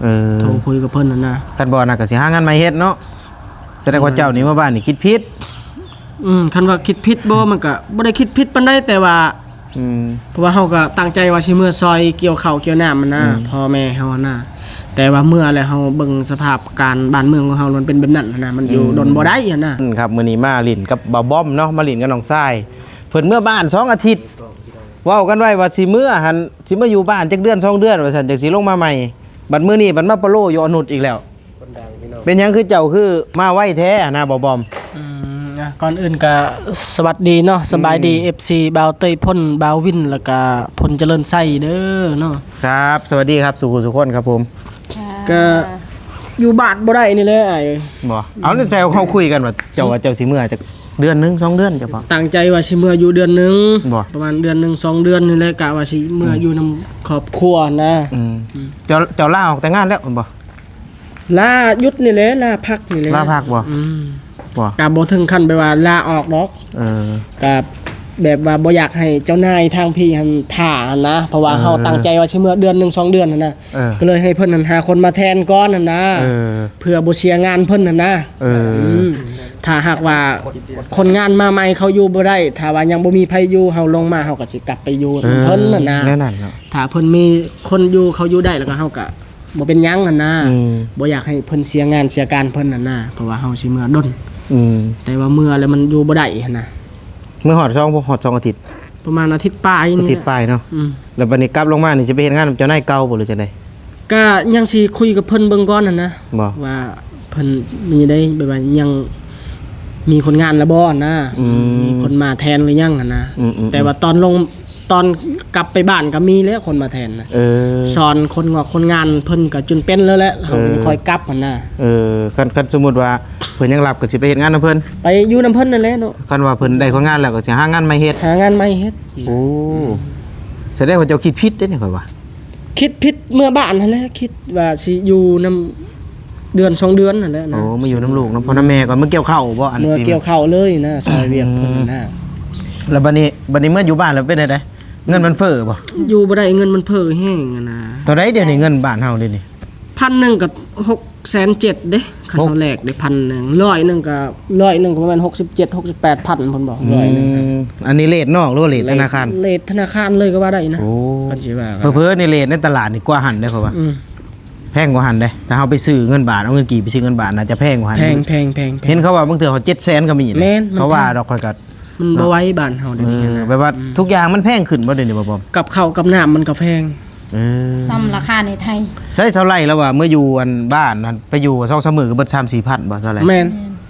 ເອີ ໂທຄຸຍກັບເພິ່ນຫັ້ນນະ. ຄັນບໍ່ນັ້ນກໍຊິຫາງານໃໝ່ເຮັດເນາະ. ສະແດງວ່າເຈົ້ານີ້ມາບ້ານນີ້ຄິດຜິດ. ອືມ ຄັນວ່າຄິດຜິດບໍ່ ມັນກໍບໍ່ໄດ້ຄິດຜິດປານໃດ ແຕ່ວ່າ ອືມ ເພາະວ່າເຮົາກໍຕັ້ງໃຈວ່າຊິເມືອຊ່ອຍກ່ຽວເຂົ້າກ່ຽວນ້ຳຫັ້ນນະ ອືມ ພໍ່ແມ່ເຮົາຫັ້ນນະ. ແຕ່ວ່າເມືອແລ້ວ ເຮົາເບິ່ງສະພາບການບ້ານເມືອງຂອງເຮົາ ມັນເປັນແບບນັ້ນຫັ້ນນະ ມັນຢູ່ ອືມ ດົນບໍ່ໄດ້ຫັ້ນນະ. ອືມ ຄັບ ມື້ນີ້ມາຫຼິ້ນກັບບ່າວບອມເນາະ ມາຫຼິ້ນກັບນ້ອງຊາຍ. ເພິ່ນເມືອບ້ານສອງອາທິດ ເວົ້າກັນໄວ້ວ່າຊິເມືອຫັ້ນ ຊິມາຢູ່ບ້ານຈັກເດືອນສອງເດືອນວ່າຊັ້ນ ຈັ່ງຊິລົງມາໃໝ່. ບັດມື້ນີ້ບັດມາປະໂລຢູ່ອະນຸດອີກແລ້ວ. ເປັນຫຍັງຄືເຈົ້າຄືມາໄວແທ້ຫັ້ນນະ ບ່າວບອມ? ອືມ ອ່ະ ກ່ອນອື່ນກະສະຫວັດດີເນາະ ສະບາຍດີ ອືມ ເອັຟຊີ ບ່າວເຕີຍພົນ ບ່າວວິນ ແລ້ວກະພົນຈະເລີນໄຊເດີເນາະ. ຄັບ ສະຫວັດດີຄັບ ສູ່ຜູ້ສູ່ຄົນຄັບຜົມ. ກະຢູ່ບ້ານບໍ່ໄດ້ນີ້ແຫຼະອ້າຍເອີຍ. ບໍ່ ເອົາ ໃນໃຈເຮົາຄຸຍກັນວ່າ ເຈົ້າວ່າເຈົ້າຊິເມືອຈັກເດືອນໜຶ່ງສອງເດືອນ ເຈົ້າບໍ່? ຕັ້ງໃຈວ່າຊິເມືອຢູ່ເດືອນໜຶ່ງ ປະມານເດືອນໜຶ່ງສອງເດືອນນີ້ແຫຼະ ກະວ່າຊິເມືອ ອືມ ຢູ່ນຳຄອບຄົວຫັ້ນນະ. ອືມ ອືມ ເຈົ້າ ເຈົ້າລາອອກແຕ່ງງານແລ້ວແມ່ນບໍ່? ລາຢຸດນີ້ແຫຼະ ລາພັກນີ້ແຫຼະ. ລາພັກບໍ່? ອືມ ບໍ່ ກະບໍ່ເຖິງຂັ້ນແບບວ່າລາອອກດອກ. ເອີ ກະແບບວ່າບໍ່ຢາກໃຫ້ເຈົ້ານາຍທາງພີ້ຫັ້ນຖ້າຫັ້ນນະ ເພາະວ່າ ເອີ ເຮົາຕັ້ງໃຈວ່າຊິເມືອເດືອນໜຶ່ງສອງເດືອນຫັ້ນນະ. ເອີ ກໍເລີຍໃຫ້ເພິ່ນຫັ້ນຫາຄົນມາແທນກ່ອນຫັ້ນນະ. ເອີ ເພື່ອບໍ່ເສຍງານເພິ່ນຫັ້ນນະ. ເອີ ອືມ ຖ້າຫາກວ່າຄົນງານມາໃໝ່ເຂົາຢູ່ບໍ່ໄດ້ ຖ້າວ່າຍັງບໍ່ມີໃຜຢູ່ ເຮົາລົງມາເຮົາກໍຊິກັບໄປຢູ່ນຳເພິ່ນຫັ້ນນະ. ເອີ ແນວນັ້ນເນາະ ຖ້າເພິ່ນມີຄົນຢູ່ ເຂົາຢູ່ໄດ້ ແລ້ວກໍເຮົາກໍ ບໍ່ເປັນຫຍັງຫັ້ນນະ. ອືມ ບໍ່ຢາກໃຫ້ເພິ່ນເສຍງານເສຍການເພິ່ນຫັ້ນນະ ເພາະວ່າເຮົາຊິເມືອດົນ. ອືມ ແຕ່ວ່າເມືອແລ້ວມັນຢູ່ບໍ່ໄດ້ຫັ້ນນະ. ເມືອຮອດສອງ ຮອດສອງອາທິດ ປະມານອາທິດປາຍນີ້ ອາທິດປາຍເນາະ. ອືມ ແລ້ວບັດນີ້ກັບລົງມານີ້ຊິໄປເຮັດງານນຳເຈົ້ານາຍເກົ່າບໍ່ ຫຼືຈັ່ງໃດ? ກະຍັງຊິຄຸຍກັບເພິ່ນເບິ່ງກ່ອນຫັ້ນນະ ບໍ່ ວ່າເພິ່ນມີໄດ໋ ແບບວ່າຍັງມີຄົນງານແລ້ວບໍ່ຫັ້ນນະ. ອືມ ມີຄົນມາແທນຫຼືຍັງຫັ້ນນະ. ອືມໆໆ ແຕ່ວ່າຕອນລົງ ຕອນກັບໄປບ້ານກໍມີແລ້ວຄົນມາແທນນະ. ເອີ ສອນຄົນງອກຄົນງານເພິ່ນກໍຈົນເປັນແລ້ວແຫຼະ ເຮົາ ເອີ ກໍຄ່ອຍກັບຫັ້ນນະ. ເອີ ຄັນ ຄັນສົມມຸດວ່າເພິ່ນຍັງຮັບກໍຊິໄປເຮັດງານນຳເພິ່ນ ໄປຢູ່ນຳເພິ່ນນັ້ນແຫຼະເນາະ. ຄັນວ່າເພິ່ນໄດ້ຄົນງານແລ້ວກໍຊິຫາງານໃໝ່ເຮັດ ຫາງານໃໝ່ເຮັດ. ໂອ້ ສະແດງວ່າເຈົ້າຄິດຜິດເດ້ນີ້ ຂ້ອຍວ່າ. ຄິດຜິດເມືອບ້ານຫັ້ນແຫຼະ ຄິດວ່າຊິຢູ່ນຳ ເດືອນສອງເດືອນຫັ້ນແຫຼະນະ. ໂອ້ ມາຢູ່ນຳລູກນຳພໍ່ນຳແມ່ກ່ອນ. ເມືອກ່ຽວເຂົ້າບໍ່? ອັນ ເມືອກ່ຽວເຂົ້າເລີຍນະ ຊ່ອຍວຽກເພິ່ນນະ. ອືມ ແລ້ວບັດນີ້ ບັດນີ້ເມືອຢູ່ບ້ານແລ້ວເປັນແນວໃດ? ເງິນມັນເຟີ້ບໍ່? ຢູ່ບໍ່ໄດ້ ເງິນມັນເຟີ້ແຮງຫັ້ນນະ. ເທົ່າໃດດຽວນີ້ເງິນບ້ານເຮົາດຽວນີ້? ພັນໜຶ່ງກໍຫົກແສນເຈັດເດ້ ຄັນເຮົາແລກໄດ້ພັນໜຶ່ງ. ຮ້ອຍໜຶ່ງກໍ ຮ້ອຍໜຶ່ງກໍປະມານຫົກສິບເຈັດ ຫົກສິບແປດພັນພຸ້ນບໍ່? ອືມ ຮ້ອຍໜຶ່ງ. ອັນນີ້ເລດນອກ ຫຼືວ່າເລດທະນາຄານ? ເລດທະນາຄານເລີຍກໍວ່າໄດ້ນະ. ໂອ້ ຄັນຊິວ່າ ເຜີໆນີ້ເລດໃນຕະຫຼາດນີ້ກວ່າຫັ້ນເດ້ ເພາະວ່າ ອືມ ແພງກວ່າຫັ້ນເດ້. ຖ້າເຮົາໄປຊື້ເງິນບາດ ເອົາເງິນກີບໄປຊື້ເງິນບາດ ໜ້າຈະແພງກວ່າຫັ້ນ. ແພງ ແພງ ແພງ ແພງ. ເຫັນເຂົາວ່າບາງເທື່ອເຂົາເຈັດແສນກໍມີ. ແມ່ນ ເຂົາວ່າດອກ ຂ້ອຍກໍ ມັນບໍ່ໄຫວບ້ານເຮົາດຽວນີ້ນະ. ເອີ ແບບວ່າ ອືມ ທຸກຢ່າງມັນແພງຂຶ້ນບໍ່ດຽວນີ້ ບ່າວບອມ? ກັບເຂົ້າກັບນ້ຳມັນກໍແພງ. ເອີ ສ່ຳລາຄາໃນໄທ. ໃຊ້ຊາວໄລ່ລະວ່າ ເມື່ອຢູ່ອັນບ້ານຫັ້ນ ໄປຢູ່ສອງສາມມື້ກໍເບິດສາມສີ່ພັນບໍ່ ຊາວໄລ່? ແມ່ນ.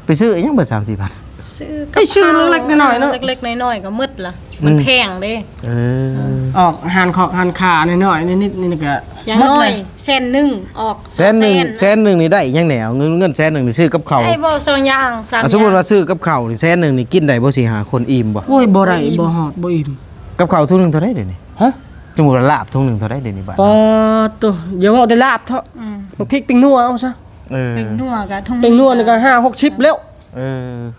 ໄປຊື້ອີ່ຫຍັງເບິດສາມສີ່ພັນ? ຊື້ກັບ ໄປຊື້ເລັກໆນ້ອຍໆເນາະ. ເລັກໆນ້ອຍໆກໍໝົດລະ. ອືມ ມັນແພງເດ້. ເອີ ອອກຮ້ານຄອກຮ້ານຄ້ານ້ອຍໆ ນິດໆ ນີ້ກໍຢ່າງໜ້ອຍແສນໜຶ່ງ ອອກແສນໜຶ່ງ. ແສນໜຶ່ງນີ້ໄດ້ຫຍັງແດ່? ເງິນ ເງິນແສນໜຶ່ງນີ້ຊື້ກັບເຂົ້າໄດ້ບໍ່? ສອງຢ່າງສາມຢ່າງ. ສົມມຸດວ່າຊື້ກັບເຂົ້ານີ້ແສນໜຶ່ງນີ້ກິນໄດ້ບໍ່ ສີ່ຫ້າຄົນ ອີ່ມບໍ່? ໂອ້ຍ ບໍ່ໄດ້ ບໍ່ອີ່ມ ບໍ່ຮອດ ບໍ່ອີ່ມ. ກັບເຂົ້າຖົງໜຶ່ງເທົ່າໃດດຽວນີ້? ຮະ? ສົມມຸດວ່າລາບຖົງໜຶ່ງເທົ່າໃດດຽວນີ້ບາດນີ້? ປາດໂທ້ ຢ່າເວົ້າແຕ່ລາບເຖາະ. ອືມ ບັກພິກ ປິງນົວເອົາຊະ. ເອີ ປິງນົວກໍຖົງ ປິງນົວນີ້ກໍຫ້າຫົກສິບແລ້ວ. ເອີ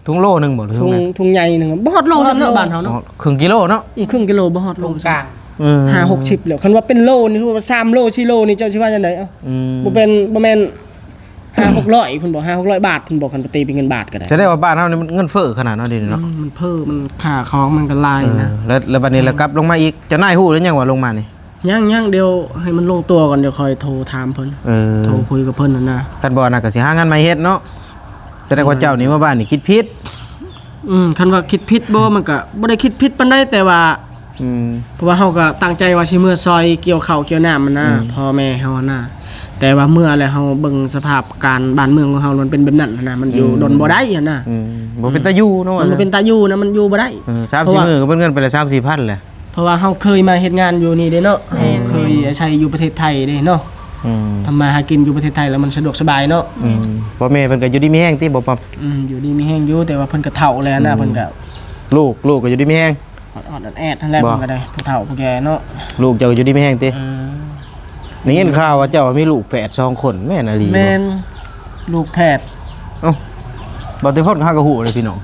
ຖົງໂລໜຶ່ງບໍ່ ຫຼືຖົງ ຖົງໃຫຍ່ໜຶ່ງ ບໍ່ຮອດໂລຊ້ຳເນາະ ບໍ່ຮອດໂລ ບ້ານເຮົາເນາະ. ເອີ ເຄິ່ງກິໂລເນາະ. ອືມ ເຄິ່ງກິໂລ ບໍ່ຮອດໂລ. ເອີ ຫ້າຫົກສິບແລ້ວ. ຄັນວ່າເປັນໂລນີ້ ຄືວ່າສາມໂລ ສີ່ໂລນີ້ ເຈົ້າຊິວ່າຈັ່ງໃດ? ເອົ້າ ອືມ ບໍ່ເປັນ ບໍ່ແມ່ນຫ້າຫົກຮ້ອຍພຸ້ນບໍ່? ຫ້າຫົກຮ້ອຍບາດພຸ້ນບໍ່? ຄັນໄປຕີເປັນເງິນບາດກໍໄດ້. ສະແດງວ່າບ້ານເຮົານີ້ມັນເງິນເຟີ້ຂະໜາດເນາະ ດຽວນີ້ເນາະ. ອືມ ມັນເຟີ້ ມັນ ຄ່າຂອງມັນກໍຫຼາຍນະ. ເອີ ແລ້ວ ແລ້ວບັດນີ້ລະກັບລົງມາອີກ ເຈົ້ານາຍຮູ້ແລ້ວຍັງວ່າລົງມານີ້? ຍັງໆ ດຽວໃຫ້ມັນລົງຕົວກ່ອນ ດຽວຄ່ອຍໂທຖາມເພິ່ນ. ເອີ ໂທຄຸຍກັບເພິ່ນຫັ້ນນະ. ຄັນບໍ່ນັ້ນກໍຊິຫາງານໃໝ່ເຮັດເນາະ. ສະແດງວ່າເຈົ້ານີ້ມາບ້ານນີ້ຄິດຜິດ. ອືມ ຄັນວ່າຄິດຜິດບໍ່ ມັນກະບໍ່ໄດ້ຄິດຜິດປານໃດ ແຕ່ວ່າ ອືມ ເພາະວ່າເຮົາກໍຕັ້ງໃຈວ່າຊິເມືອຊ່ອຍກ່ຽວເຂົ້າກ່ຽວນ້ຳຫັ້ນນະ ອືມ ພໍ່ແມ່ເຮົາຫັ້ນນະ. ແຕ່ວ່າເມືອແລ້ວ ເຮົາເບິ່ງສະພາບການບ້ານເມືອງຂອງເຮົາ ມັນເປັນແບບນັ້ນຫັ້ນນະ ມັນຢູ່ ອືມ ດົນບໍ່ໄດ້ຫັ້ນນະ. ອືມ ບໍ່ເປັນຕາຢູ່ເນາະ ມັນບໍ່ເປັນຕາຢູ່ນະ ມັນຢູ່ບໍ່ໄດ້. ເອີ ສາມສີ່ມື້ກໍເບິດເງິນໄປແລ້ວ ສາມສີ່ພັນແຫຼະ. ເພາະວ່າເຮົາເຄີຍມາເຮັດງານຢູ່ນີ້ເດ້ເນາະ. ແມ່ນ ເຮົາເຄີຍອາໄສຢູ່ປະເທດໄທເດ້ເນາະ. ອືມ ທຳມາຫາກິນຢູ່ປະເທດໄທແລ້ວມັນສະດວກສະບາຍເນາະ. ອືມ ອືມ ພໍ່ແມ່ເພິ່ນກໍຢູ່ດີມີແຮງຕິ ບໍ່ປອບ? ອືມ ຢູ່ດີມີແຮງຢູ່ ແຕ່ວ່າເພິ່ນກໍເຖົ້າແລ້ວນະ. ອືມ ເພິ່ນກໍ ລູກ ລູກກໍຢູ່ດີມີແຮງ. ອອດໆແອດໆຫັ້ນແຫຼະ. ບໍ່ ເພິ່ນກໍໄດ້ ຜູ້ເຖົ້າຜູ້ແກ່ເນາະ. ລູກເຈົ້າກໍຢູ່ດີມີແຮງຕິ? ເອີ ໄດ້ຍິນຂ່າວວ່າເຈົ້າມີລູກແຝດສອງຄົນ ແມ່ນອີ່ຫຼີບໍ່? ແມ່ນ ລູກແຝດ. ເອົ້າ ບໍ່ແຕ່ເພິ່ນຫາກໍຮູ້ເລີຍ ພີ່ນ້ອງ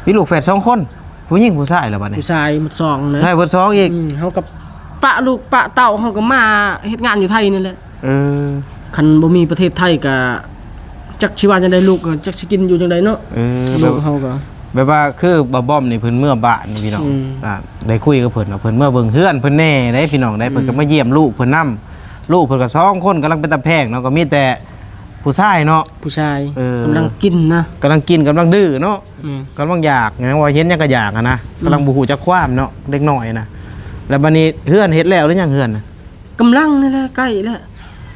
ມີລູກແຝດສອງຄົນ. ຜູ້ຍິງຜູ້ຊາຍລະບັດນີ້? ຜູ້ຊາຍໝົດສອງເລີຍ. ໃຊ່ ເບິດສອງອີກ. ອືມ ເຮົາກໍປະລູກປະເຕົ້າ ເຮົາກໍມາເຮັດງານຢູ່ໄທນີ້ແຫຼະ. ເອີ ຄັນບໍ່ມີປະເທດໄທກະຈັກຊິວ່າຈັ່ງໃດ ລູກກໍຈັກຊິກິນຢູ່ຈັ່ງໃດເນາະ. ເອີ ລູກເຮົາກໍ ແບບວ່າຄືບ່າວບອມນີ້ເພິ່ນເມືອບ້ານນີ້ພີ່ນ້ອງ ອືມ ອ່າ ໄດ້ຄຸຍກັບເພິ່ນເນາະ ເພິ່ນເມືອເບິ່ງເຮືອນເພິ່ນແດ່ເດ້ພີ່ນ້ອງເດ້ ອືມ ເພິ່ນກໍມາຢ້ຽມລູກເພິ່ນນຳ ລູກເພິ່ນກໍສອງຄົນ ກຳລັງເປັນຕາແພງເນາະ ກໍມີແຕ່ຜູ້ຊາຍເນາະ ຜູ້ຊາຍ ເອີ ກຳລັງກິນນະ ກຳລັງກິນກຳລັງດື້ເນາະ ແມ່ນ ກຳລັງຢາກ ຫຍັງວ່າເຫັນຫຍັງກໍຢາກຫັ້ນນະ ອືມ ກຳລັງບໍ່ຮູ້ຈັກຄວາມເນາະ ເດັກນ້ອຍນະ. ແລ້ວບັດນີ້ເຮືອນເຮັດແລ້ວຫຼືຍັງເຮືອນນະ? ກຳລັງນີ້ແຫຼະ ໃກ້ແລ້ວ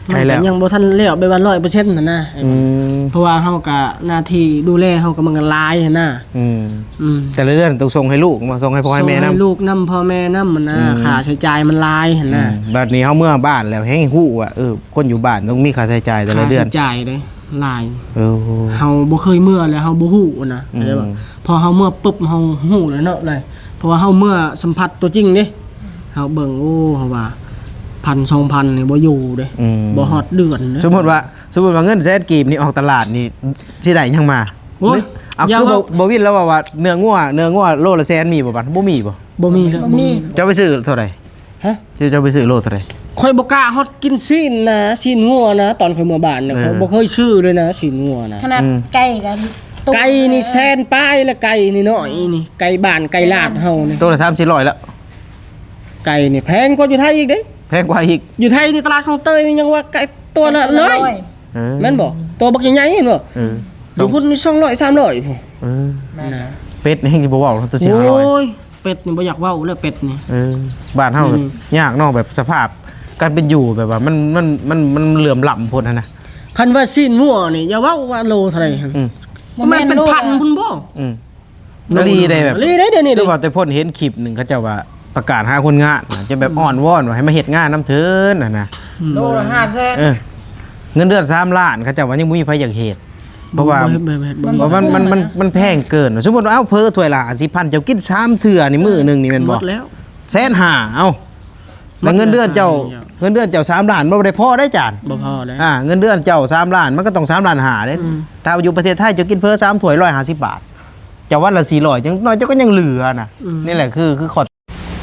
ໃກ້ແລ້ວ ມັນກໍຍັງບໍ່ທັນແລ້ວແບບວ່າຮ້ອຍເປີເຊັນຫັ້ນນະ ອືມ ເພາະວ່າເຮົາກໍໜ້າທີ່ດູແລເຮົາກໍມັນກໍຫຼາຍຫັ້ນນະ ອືມ ອືມ ແຕ່ລະເດືອນຕ້ອງສົ່ງໃຫ້ລູກບໍ່ ສົ່ງໃຫ້ພໍ່ໃຫ້ແມ່ນຳ ສົ່ງໃຫ້ລູກນຳ ພໍ່ແມ່ນຳຫັ້ນນະ ອືມ ຄ່າໃຊ້ຈ່າຍມັນຫຼາຍຫັ້ນນະ ອືມ ບັດນີ້ເຮົາເມືອບ້ານແລ້ວແຮ່ງຮູ້ວ່າ ເອີ ຄົນຢູ່ບ້ານຕ້ອງມີຄ່າໃຊ້ຈ່າຍແຕ່ລະເດືອນ ຄ່າໃຊ້ຈ່າຍເດ້ຫຼາຍ ເອີ ເຮົາບໍ່ເຄີຍເມືອແລ້ວເຮົາບໍ່ຮູ້ຫັ້ນນະ ອືມ ແຕ່ວ່າພໍເຮົາເມືອປຶບເຮົາຮູ້ແລ້ວເນາະ ເພາະວ່າເຮົາເມືອສຳຜັດຕົວຈິງເດ້ ເຮົາເບິ່ງ ໂອ້ ເຮົາວ່າພັນສອງພັນນີ້ບໍ່ຢູ່ເດ້ ອືມ ບໍ່ຮອດເດືອນເດ້ ສົມມຸດວ່າ ສົມມຸດວ່າເງິນແສນກີບນີ້ອອກຕະຫຼາດນີ້ຊິໄດ້ຫຍັງມາ? ໂອ້ຍ ເອົາ ຢ່າ ຄື ເວົ້າ ບໍ່ ບໍ່ວິນລາວເວົ້າວ່າເນື້ອງົວ ເນື້ອງົວໂລລະແສນມີບໍ່ບັດ ບໍ່ມີບໍ່? ບໍ່ມີແລ້ວ ບໍ່ມີ ບໍ່ມີ ເຈົ້າໄປຊື້ເທົ່າໃດ? ຮະ? ເຈົ້າ ເຈົ້າໄປຊື້ໂລເທົ່າໃດ? ຂ້ອຍບໍ່ກ້າຮອດກິນຊີ້ນນະ ຊີ້ນງົວນະ ຕອນຂ້ອຍເມືອບ້ານນະ ເອີ ຂ້ອຍບໍ່ເຄີຍຊື້ເລີຍນະ ຊີ້ນງົວນະ ຂະໜາດ ອືມ ໄກ່ກໍ ໄກ່ນີ້ແສນປາຍລະ ໄກ່ນ້ອຍໆນີ້ ໄກ່ບ້ານໄກ່ລາດເຮົານີ້ ໂຕລະສາມສີ່ຮ້ອຍລະ ໄກ່ນີ້ແພງກວ່າຢູ່ໄທອີກເດ້ ແພງກວ່າອີກ ຢູ່ໄທນີ້ຕະຫຼາດຄອງເຕີຍນີ້ຍັງວ່າໄກ່ຕົວລະຮ້ອຍ ເອີ ແມ່ນບໍ່? ຕົວບັກໃຫຍ່ໆເຫັນບໍ່? ເອີ ຢູ່ພຸ້ນສອງຮ້ອຍ ສາມຮ້ອຍພຸ້ນ ເອີ ແມ່ນນະ ເປັດນີ້ແຮ່ງຊິບໍ່ເວົ້າ ຕົວສີ່ຫ້າຮ້ອຍ ໂອ້ຍ ເປັດນີ້ບໍ່ຢາກເວົ້າແລ້ວ ເປັດນີ້ ເອີ ບ້ານເຮົາ ອືມ ຍາກເນາະ ແບບສະພາບການເປັນຢູ່ແບບວ່າມັນ ມັນ ມັນ ມັນເຫຼື່ອມລ້ຳໂພດຫັ້ນນະ ຄັນວ່າຊີ້ນງົວນີ້ຢ່າເວົ້າວ່າໂລເທົ່າໃດ ອືມ ປະມານເປັນພັນພຸ້ນບໍ່? ອືມ ອີ່ຫຼີເດ້ ແບບ ອີ່ຫຼີເດ້ ດຽວນີ້ ຄືວ່າແຕ່ພົ້ນເຫັນຄລິບໜຶ່ງ ເຂົາເຈົ້າວ່າປະກາດຫາຄົນງານນະ ຈົນແບບ ອືມ ອ້ອນວອນວ່າໃຫ້ມາເຮັດງານນຳເທີນຫັ້ນນະ ອືມ ໂລລະຫ້າແສນ ເອີ ເງິນເດືອນສາມລ້ານ ເຂົາເຈົ້າວ່າຍັງບໍ່ມີໃຜຢາກເຮັດ ເພາະວ່າ ບໍ່ ບໍ່ ບໍ່ ບໍ່ ມັນ ມັນ ມັນ ມັນແພງເກີນ ສົມມຸດວ່າ ເອົາ ເພີຖ້ວຍລະຫ້າສິບພັນ ເຈົ້າກິນສາມເທື່ອນີ້ມື້ໜຶ່ງນີ້ແມ່ນບໍ່? ໝົດແລ້ວ ແສນຫ້າ ເອົ້າ ແລ້ວເງິນເດືອນເຈົ້າ ເງິນເດືອນເຈົ້າສາມລ້ານ ບໍ່ໄດ້ພໍໄດ້ຈານ ບໍ່ພໍໄດ້ ອ່າ ເງິນເດືອນເຈົ້າສາມລ້ານ ມັນກໍຕ້ອງສາມລ້ານຫ້າເດ້ ອືມ ຖ້າຢູ່ປະເທດໄທເຈົ້າກິນເພີສາມຖ້ວຍ ຮ້ອຍຫ້າສິບບາດ ເຈົ້າວັນລະສີ່ຮ້ອຍ ຈັ່ງໜ້ອຍເຈົ້າກໍຍັງເຫຼືອນະ ອືມ ນີ້ແຫຼະຄື ຄືຂໍ້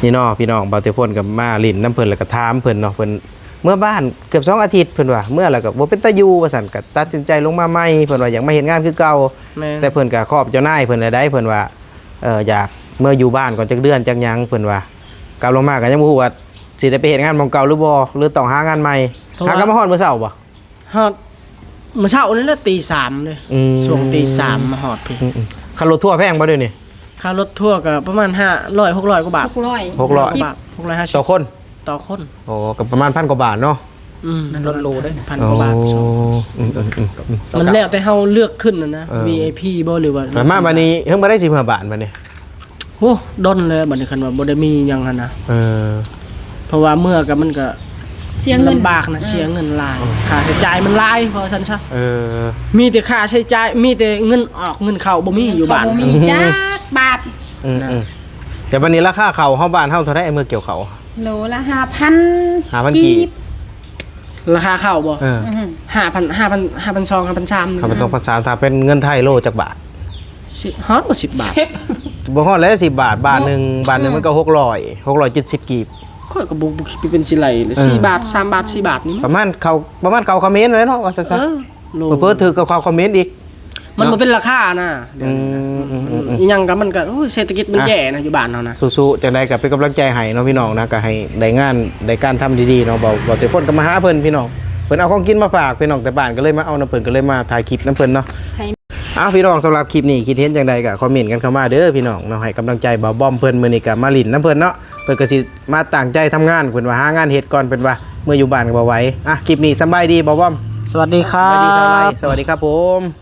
ນີ້ເນາະພີ່ນ້ອງ ບ່າວເຕພົນກໍມາຫຼິ້ນນຳເພິ່ນ ແລ້ວກໍຖາມເພິ່ນເນາະ ເພິ່ນເມືອບ້ານເກືອບສອງອາທິດ ເພິ່ນວ່າ ເມືອແລ້ວກໍບໍ່ເປັນຕາຢູ່ວ່າຊັ້ນ ກໍຕັດສິນໃຈລົງມາໃໝ່ ເພິ່ນວ່າຢາກມາເຮັດງານຄືເກົ່າ ແຕ່ເພິ່ນກໍຂອບເຈົ້ານາຍເພິ່ນແລ້ວໃດ ເພິ່ນວ່າ ເອີ ຢາກເມືອຢູ່ບ້ານກ່ອນຈັກເດືອນຈັກຫຍັງ ເພິ່ນວ່າ ກັບລົງມາກໍຍັງບໍ່ຮູ້ວ່າ ຊິໄດ້ໄປເຮັດງານໝ່ອງເກົ່າຫຼືບໍ່ ຫຼືຕ້ອງຫາງານໃໝ່ ຫາກັນມາຮອດມື້ເຊົ້າບໍ່? ຮອດມື້ເຊົ້ານີ້ແຫຼະ ຕີສາມເດ້ ອືມ ຊ່ວງຕີສາມມາຮອດພີ້ ອືມໆ ຄ່າລົດທົວແພງບໍ່ດຽວນີ້? ຄ່າລົດທົວກໍປະມານຫ້າຮ້ອຍ ຫົກຮ້ອຍກວ່າບາດ ຫົກຮ້ອຍ ຫົກຮ້ອຍ ຫົກຮ້ອຍຫ້າສິບ ຫົກຮ້ອຍຫ້າສິບ ຕໍ່ຄົນ ຕໍ່ຄົນ ໂອ້ ກໍປະມານພັນກວ່າບາດເນາະ ອືມ ລົດໂລເດ້ ພັນກວ່າບາດ ໂອ້ ອືມໆໆ ມັນແລ້ວແຕ່ເຮົາເລືອກຂຶ້ນຫັ້ນນະ ເອີ ວີໄອພີບໍ່ ຫຼືວ່າ ແລ້ວມາບັດນີ້ ເຮີ້ງບໍ່ໄດ້ຊິເມືອບ້ານບັດນີ້ ໂອ້ ດົນແລ້ວບັດນີ້ ຄັນວ່າບໍ່ໄດ້ມີຫຍັງຫັ້ນນະ ເອີ ເພາະວ່າເມືອກໍມັນກໍ ເສຍເງິນ ລຳບາກນະ ເສຍເງິນຫຼາຍ ເອີ ຄ່າໃຊ້ຈ່າຍມັນຫຼາຍ ເວົ້າຊັ້ນຊະ ເອີ ມີແຕ່ຄ່າໃຊ້ຈ່າຍ ມີແຕ່ເງິນອອກເງິນເຂົ້າ ບໍ່ມີຢູ່ບ້ານ ບໍ່ມີຈັກບາດ ອືມໆ ແຕ່ບັດນີ້ລາຄາເຂົ້າເຮົາ ບ້ານເຮົາເທົ່າໃດ ເມື່ອກ່ຽວເຂົ້າ? ໂລລະຫ້າພັນ ຫ້າພັນກີບ ລາຄາເຂົ້າບໍ່? ເອີ ຫ້າພັນ ຫ້າພັນ ຫ້າພັນສອງ ຫ້າພັນສາມ ຫ້າພັນສອງ ຫ້າພັນສາມ ຖ້າເປັນເງິນໄທໂລຈັກບາດ? ສິບ ຮອດບໍ່ສິບບາດ ສິບ ບໍ່ຮອດແລ້ວ ສິບບາດ ບາດໜຶ່ງ ບາດໜຶ່ງມັນກໍຫົກຮ້ອຍ ຫົກຮ້ອຍເຈັດສິບກີບ ຂ້ອຍກໍບໍ່ ບໍ່ຄິດເປັນຊິໄຫຼເລີຍ ເອີ ສີ່ບາດ ສາມບາດ ສີ່ບາດນີ້ ປະມານເຂົ້າ ປະມານເຂົ້າຂະເໝນນັ້ນແຫຼະເນາະ ວ່າຊັ້ນຊະ ເອີ ເຜີໆຖືກກັບເຂົ້າຂະເໝນອີກ ມັນບໍ່ເປັນລາຄານະ ອືມ ອີ່ຫຍັງກໍມັນກໍ ໂອ້ຍ ເສດຖະກິດມັນແຍ່ນະ ຢູ່ບ້ານເຮົານະ ສູ້ໆ ຈັ່ງໃດກໍເປັນກຳລັງໃຈໃຫ້ເນາະ ພີ່ນ້ອງນະ ກໍໃຫ້ໄດ້ງານໄດ້ການທຳດີໆເນາະ ເວົ້າ ເວົ້າແຕ່ພົນກໍມາຫາເພິ່ນ ພີ່ນ້ອງ ເພິ່ນເອົາຂອງກິນມາຝາກ ພີ່ນ້ອງ ແຕ່ບ້ານ ກໍເລີຍມາເອົານຳເພິ່ນ ກໍເລີຍມາຖ່າຍຄລິບນຳເພິ່ນເນາະ ໃຫ້ ອ້າວ ພີ່ນ້ອງ ສຳລັບຄລິບນີ້ຄິດເຫັນຈັ່ງໃດກໍຄອມເມັນກັນເຂົ້າມາເດີ ພີ່ນ້ອງເນາະ ໃຫ້ກຳລັງໃຈບ່າວບອມເພິ່ນ ມື້ນີ້ກໍມາຫຼິ້ນນຳເພິ່ນເນາະ ເພິ່ນກໍຊິມາຕັ້ງໃຈທຳງານ ເພິ່ນວ່າຫາງານເຮັດກ່ອນ ເພິ່ນວ່າເມືອຢູ່ບ້ານກໍບໍ່ໄຫວ ອ່ະ ຄລິບນີ້ສຳບາຍດີບ່າວບອມ ສະຫວັດດີຄັບ ສະຫວັດດີທັງຫຼາຍ ສະຫວັດດີຄັບຜົມ.